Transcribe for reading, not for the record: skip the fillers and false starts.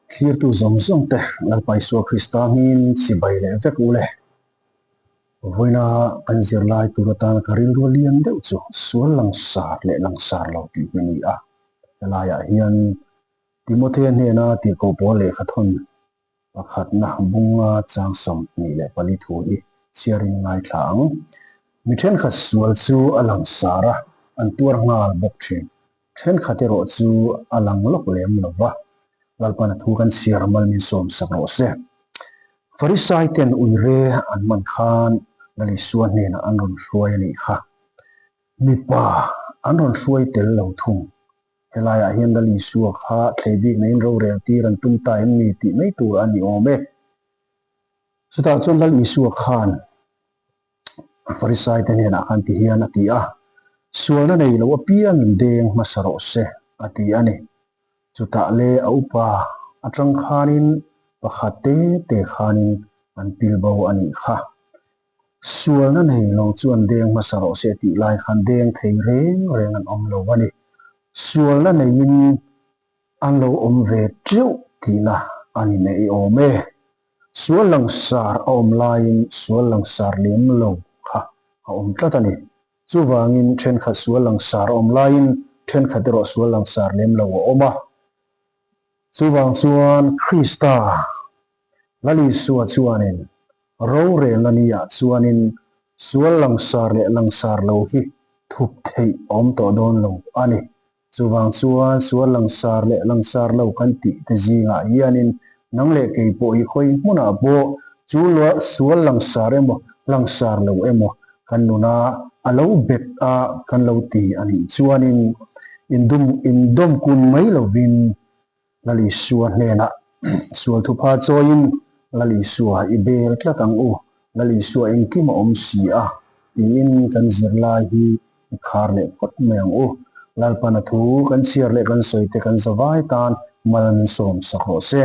Thlirtu zawng zawng te Lalpa Isua Krista hmingin chibai leh vek u le. Vawiina kan zirlai tur atana ka rilru lian deuh chu sual langsar leh langsar lo tih hi a ni a. Helaiah hian Timothea hnena tirhkoh pawl lehkhathawn Pakhatna bunga chang 24 thu hi chhiarin ngaithla ang. Mi thenkhat sual chu a langsar a, an tuar nghal bawk thin. Thenkhat erawh chu a lang lawk lem lo va. Lalpana thu kan chhiar mal min sawm sak rawh se. Farisai ten uire an man khan Lal Isua hnenah an rawn hruai a nih kha. Mipa an rawn hruai tel lo thung. Helaiah hian Lal Isua kha thlei bik neiin rorel tir an tum ta em ni tih mai tur a ni awm e. Chutah chuan Lal Isua khan Farisai te hnenah khan ti hian a ti a, Sualna nei lo apiangin deng hmasa rawh se a ti a ni. Chutah le a upa atang khanin pakhat te te khanin an pil bo a nih kha. Sualna nei lo chuan deng hmasa rawh se tih lai khan deng thei reng reng an awm lo a ni. Sualna neiin an lo awm ve teuh tihna a ni mai awm e. Sual langsar a awm laiin sual langsar lem lo kha a awm tlat a ni. Chuvangin thenkhat sual langsar a awm laiin thenkhat erawh sual langsar lem lo a awm a. Chuvang chuan Krista Lal Isua chuanin rorelna niah chuanin sual langsar leh langsar lo hi thup theih a awm tawh dawn lo a ni. Chuvang chuan sual langsar leh langsar lo kan tih te zingah hianin nang leh kei pawh hi khawi hmunah pawh chu sual langsar emaw langsar lo emaw kan nuna a lo bet a kan lo ti a nih chuanin indum indawm kun mai lovin Lal Isua hnenah sual thupha chawiin Lal Isua i bel tlat ang u, Lal Isua engkim a awm si a tiin kan zirlai hi i khar leh phawt mai ang u. Lalpana thu kan chhiar leh kan sawi te kan zavai tan mal min sawm sak rawh se.